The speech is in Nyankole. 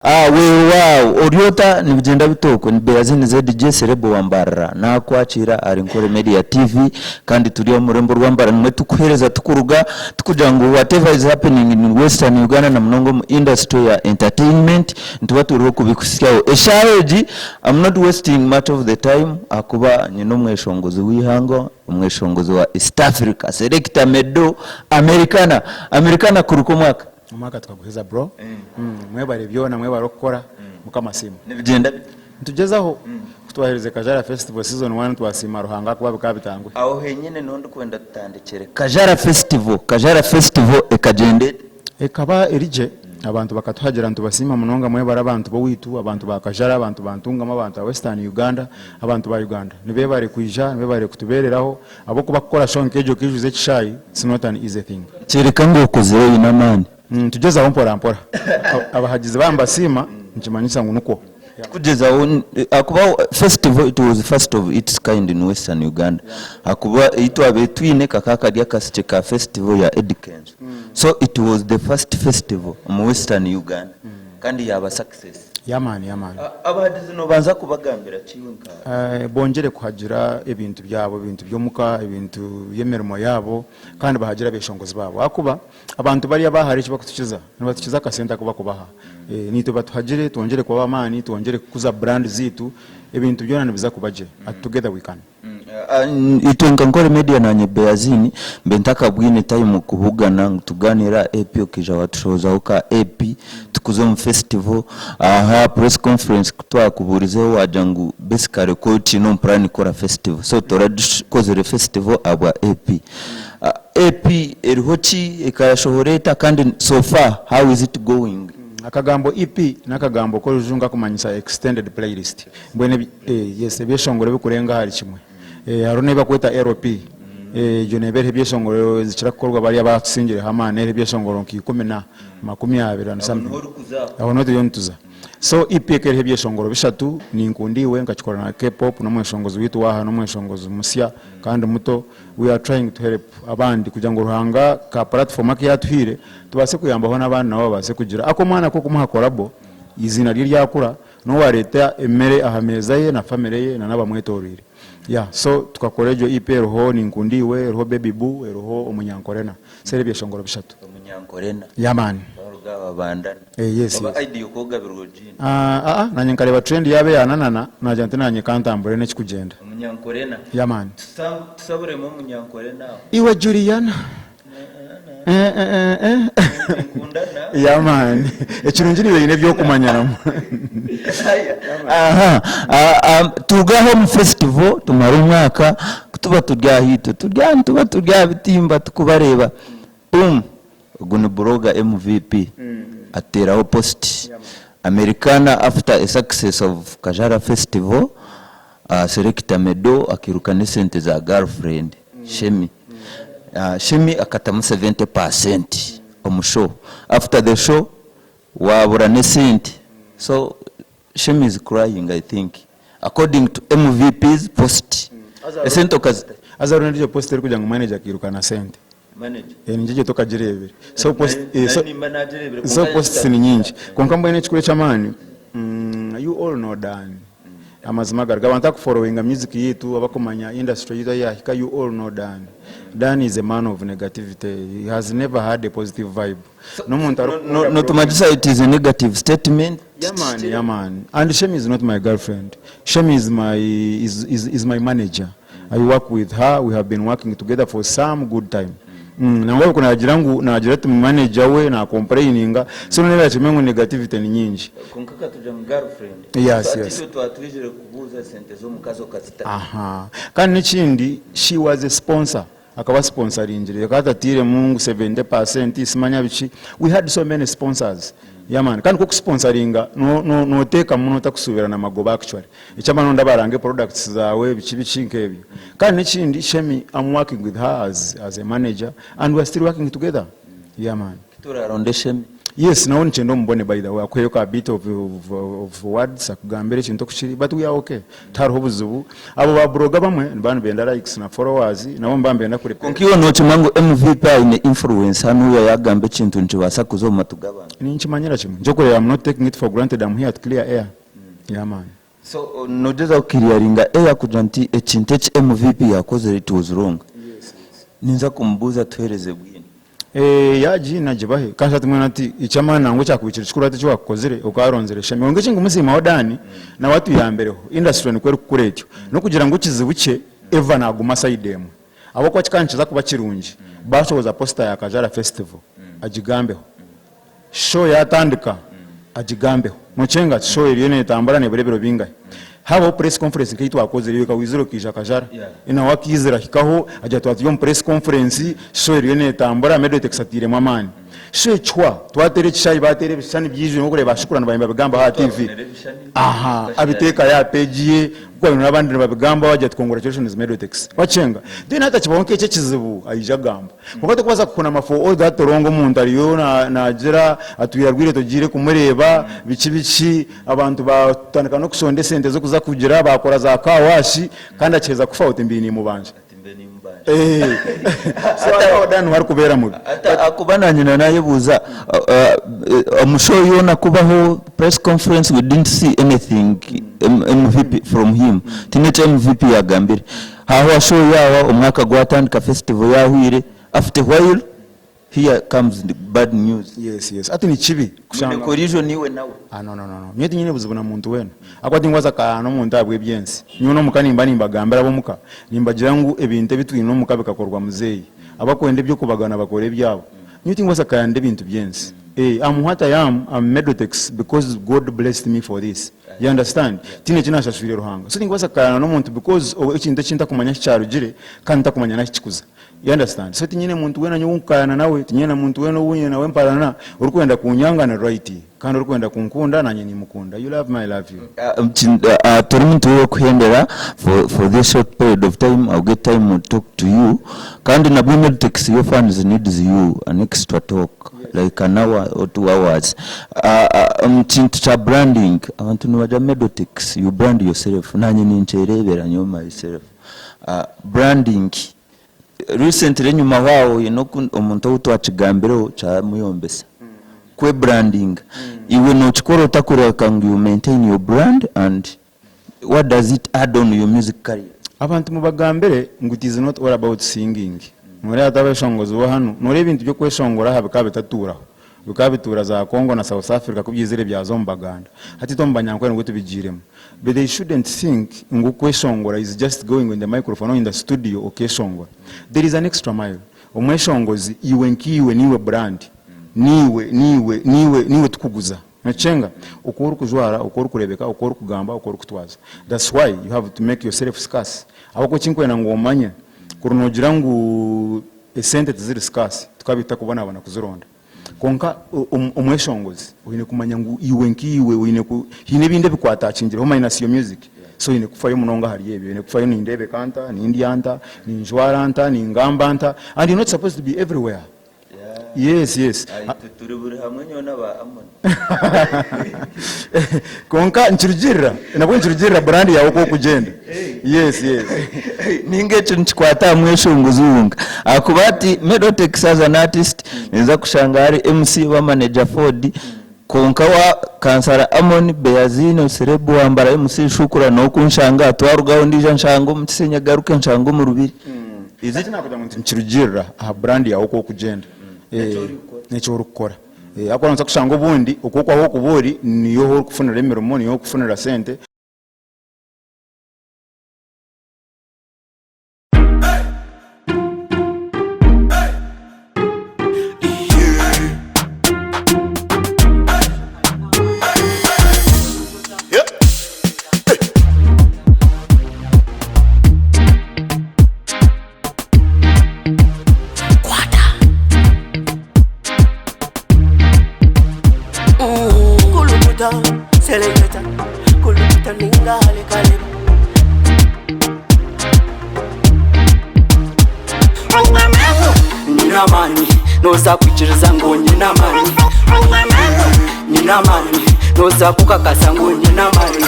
Ah weewaawo ori ota nibigyenda bita okwe ni Beazini ZJ Celeb wa Mbarara nakwakiira ahari Nkore Media TV kandi turi omu rurembo rwa Mbarara nimwe tukuhereza tukuruga tukugira ngu whatever is happening in western Uganda na munonga omu industry ya entertainment nituba turiho kubikuhitsyaho. Eshaaha egi am not wasting much of the time ahakuba nyine omweshongozi w'eihanga omweshongozi wa East Africa Selector Medo Americana. Americana kuruka omwaka. Omwaka tukaguheza bro. Mwebare byona mwebare okukora mukama asiimwe. Nibigyenda bita? Nitugyezaho kutwaherize Kajara festival season one twasiima Ruhanga ahakuba bikaba bitanguhi. Aho henyine niho ndikwenda tutandikire. Kajara festival, Kajara festival ekagyenda eta? Ekaba eri gye, abantu bakatuhagira nitubasiima munonga mwebare abantu b'oweitu, abantu ba Kajara, abantu ba Ntungamo, abantu ba Western Uganda, abantu ba Uganda. Nibebare kwija, nibebare kutubereraho ahabw'okuba kukora show nk'egyo okaijuza ekishaayi it's not an easy thing. Kyoreka ngu okozire oine amaani. Nitugyezaho mpora mpora. Abahagizi baaba nibasiima nikimanyisa ngu nikwo. Tikugyezaho ahakuba festival it was first of its kind in western Uganda ahakuba ei twabaire twine kakaba kari akasikye ka festival ya Eddy Kenzo so it was the first festival omu western Uganda kandi yaaba success. Y'amaani y'amaani. Abahagizi nobanza kubagambira ki iwe nka. Bongyere kuhagira ebintu byabo, ebintu by'omuka, ebintu by'emirimo yaabo kandi bahagire abeshongozi baabo ahakuba Abantu bariya aba hare eki bakutukiza, nibatukiza akasente aku bakubaha. Naitwe batuhagire twongyere kuba ab'amaani, twongyere kukuza brand zaitu, ebintu byona nibiza kuba gye. At together we can. Itwe nka Nkore Media nanye Beazin mbe ntakabwine time kubugana ngu tuganire aha EP okaija watushohozaho ka EP tukuza omu festival aha press conference kutwakuburizeho wagira ngu basically ku okiine omu plan kukora festival so toragikozire festival ahabwa EP. EP eriho ki? Ekashohora eta kandi so far how is it going? Akagambo EP n'akagambo k'orujungu kakumanyisa extended playlist. Mbwenu yes ebyeshongoro ebikurenga ahari kimwe. Hariho n'ebi bakweta LP, egyo neeba eriho ebyeshongoro ezikira kukorwa bariya abatusingireho amaani eriho ebyeshongoro nka ikumi na, makumyabiri and something. Aho niho turiyo nituza. So EP ekaba eriho ebyeshongoro bishatu, Ninkunda Iwe nkakikora na K-pop n'omweshongozi waitu waaha n'omweshongozi musya kandi muto. We are trying to help abandi kugira ngu Ruhanga ka platform aku yatuhaire tubaase kuyambaho n'abandi nabo babaase kugira. Aku omwana ku okumuha collabo eiziina rye ryakura n'owareeta emere aha meeza ye na family ye na n'abamwetoroire. Yeah so tukakora egyo EP eriho Ninkunda Iwe, eriho Baby Boo, eriho Omunyankorena. So eri ebyeshongoro bishatu. Omunyankorena. Yeah man. Baruga aha babandana. Eh yes Oba yes. idea okogabirwa ogiine? Ah ah nanye nkareba trend yaaba eyananana nagira nti nanye kantambure n'ekikugyenda. Omunyankorena. Yeah man. Tusaburemu Omunyankorena aho. Iwe Juliana. Eh eh eh eh. Ninkundana. Yeah man. Ekirungi niiwe oine ebyokumanyanamu. Aha ah, turuge aho omu festival tumare omwaka kutuba turi aha itwe turi aha nituba turi aha bitimba tukubareeba boom ogu ni blogger MVP ateeraho post Americana after a success of Kajara festival uh, Selector Medo akairuka n'esente za girlfriend Shemi uh, Shemi akatamu 70% omu show after the show wabura n'esente so Shemi is crying I think according to MVP's post esente okazita Haza hariho n'endiijo post erikugira ngu manager akairuka na sente. Manager. Eh, ningira egyo tokagireebire. So post, Nayo- eh, nayo so, nimba nagireebire so kwonka posts ni nyingi. Kwonka mbwenu ekikuru eky'amaani, mm, you all know Dan. Amazima gari abantu abakufollowinga music yaitu, abakumanya industry yaitu ahu yahika, you all know Dan. Dan is a man of negativity. He has never had a positive vibe. N'omuntu arikukunda Notumanyisa it is a negative statement. Yeah man, yeah man. And Shemi is not my girlfriend. Shemi is my is, is, is my manager. I work with her. We have been working together for some good time. Mm, nangwa ku nagira ngu nagira ati manager we na complaininga so none kimwe ngu negativity ni nyingi. Kwonka katugira ngu girlfriend. Yes, So, yes. Itwe twatwizire kubuuza sente z'omukazi okazita. Aha. Kandi n'ekindi she was a sponsor. Akaba sponsoringire akaba atatiiremu ngu 70% simanya biki. We had so many sponsors. Yeah man. Kandi ku okusponsoringa no no noteekamu notakusuubira na magoba actually. Ekyamani ondi abarange products zaawe biki biki nk'ebyo. Kandi n'ekindi Shemi am working with her as as a manager and we are still working together. Yeah man. Turaronde Shemi. Yes nawe nikyenda omubone by the way akuheyo ka bit of of words akugambire ekintu oku kiri but we are okay tihariho buzibu abo ba blogger abamwe nibaba nibenda likes na followers nabo nibaba nibenda ku Kwonka iwe nokimanya ngu MVP aine influence hanuya yagamba ekintu nikibaasa kuza omu matu g'abantu. Ninkimanyira kimwe nikyokureeba am not taking it for granted am here to clear air yeah man. So nogyezaho ku clearinga air kugira nti ekintu eki MVP yakozire it was wrong. Ninza kumubuuza atuhereze bwino. Eeh yagiina agibahe kandi hati mbwenu hati eky'amaani nangwa ekyakubaire kiri kikuru hati eki waakukozire okaaronzire Shemi. Kwonka ekindikumusiimaho Dan nawe atuyambireho, industry nikwo erikukura etyo. N'okugira ngu ekizibu kye Eva naaguma sayidi emwe ahabw'okuba kikaba nikiza kuba kirungi baashohoza posita ya Kajara festival agigambeho. Show yatandika agigambeho. Nokyenga show eriyo netambura nebura ebiro bingahi. Habaho press conference nka eyitwakozire iwe kawizire okaija Kajara. Nawe akaizire ahikaho agira twaba turi omu press conference show eriyo netambura Medotex ateiremu amaani. Show ekihwa twatera ekishayi batera ebishushani byijwire nkokureba ba Shukura nibabaire nibabigambaho aha TV. Aha abitekayo aha page ye nkoku nabandi nibabigambaho agira ati congratulations Medotex. Wakyenga? Then hati hakibaho nkekyo ekizibu aija agamba. Kwonka torikubaasa kuhunama for all that long omuntu ariyo naagira atwire arwaire togiire kumureeba biki biki abantu batandika n'okushonda esente z'okuza kugira baakora za car wash kandi akiheza kufa oti mbaire nimubanja. So aho Dan niho arikubeera mubi. Ahakuba nanye nanayebuuza omu show yoona kubaho press conference we didn't see anything MVP from him tihaine eki MVP yagambire. Hahwa show yahwa, omwaka gwatandika festival yahwire, after while here comes the bad news. Yes yes hati nikibi Mwine kushanga collision iwe nawe. Ah no no no no nyowe tinyine buzibu na muntu weena ahakuba tinkubaasa kukaayana n'omuntu ahabw'eby'ensi nyowe n'omuka nimba nimbagambira ab'omuka nimbagira ngu ebintu ebi twine omuka bikakorwa muzeeyi abakwenda eby'okubagana bakore ebyabo nyowe tinkubaasa kukaayana ebintu by'ensi eh am what I am am Medotex because God blessed me for this You understand? Tihaine eki naashashwire Ruhanga. So tinkubaasa kukarana n'omuntu because ekintu eki ntakumanya ahu kyarugire kandi ntakumanya n'ahu kikuza. You understand? So tinyine muntu weena nyowe ou nkukarana nawe, tinyine na muntu weena ou nyine nawe mparana, orikwenda kunyanga ni right kandi orikwenda kunkunda naanye nimukunda. You love me, I love you. Tori muntu w'okuhendera for this short period of time, I'll get time to talk to you kandi nabwo Meditex your fans needs you an extra talk. Like an hour or 2 hours. Omu kintu kya branding, abantu nibagira Medotex, you brand yourself, nanye ninkyerebera nyowe myself. Branding, recently enyima aho haine omuntu ou twakigambireho kyamuyombesa. Kwe brandinga. Iwe nokikora ota kureebeka ngu you maintain your brand and what does it add on your music career? Abantu mubagambire ngu it is not all about singing. Noreeba hati abeshongozi bo hanu, noreeba ebintu by'okweshongora aha bikaba bitatuuraho. Bikaba bituura za Congo na South Africa ku byaizire byaza omu Baganda. Hati itwe omu Banyankore nibwo tubigiiremu. But they shouldn't think ngu okweshongora is just going on the microphone or in the studio okeshongora. There is an extra mile. Omweshongozi iwe nk'iwe niiwe brand. Niiwe, niiwe, niiwe, niiwe tukuguza. Nokyenga? Oku orikujwara, oku orikureebeka, oku orikugamba, oku orikutwaza. That's why you have to make yourself scarce. Ahabw'okuba eki ndikwenda ngu omanye, kuri noogira ngu esente tiziri scarce, tukaabaire tutarikubonabona kuzironda. Kwonka omweshongozi oine kumanya ngu iwe nk'iwe oine ku, haine ebindi ebikwatakingireho minus your music. So oine kufayo munonga ahari ebyo. Oine kufayo nindeebeka nta, nindya nta, ninjwara nta, ningamba nta, and you're not supposed to be everywhere. Yes, yes. Itwe turi buri hamwe nyowe na ba Amoni. Kwonka nikirugirira, nabwo nikirugirira brand yawe oku orikugyenda. Yes, yes. Ninga ekyo nikikwata aha mweshongozi wonka ahakuba hati Medotex as an artist noyinza kushanga hari MC oba manager Ford kwonka wa kansara Amon, Beazine, Celeb Wambara, MC Shukura nokunshanga aha twarugaho ondijo anshange omu Kisenyi agaruke anshange omu Rubiri. Is it? Nakugira ngu nikirugirira aha brand yawe oku orikugyenda n'eki orikukora. Ahakuba nobaasa kushanga obundi okwo ahu orikuba ori niyo ahu orikufunira emirimo, niyo ahu orikufunira sente. Kulukuta, seleketa, kulukuta ninga halekaleba. Nyine amaani, noza kwikiriza ngu nyine amaani. Noza kukakasa ngu nyine amani.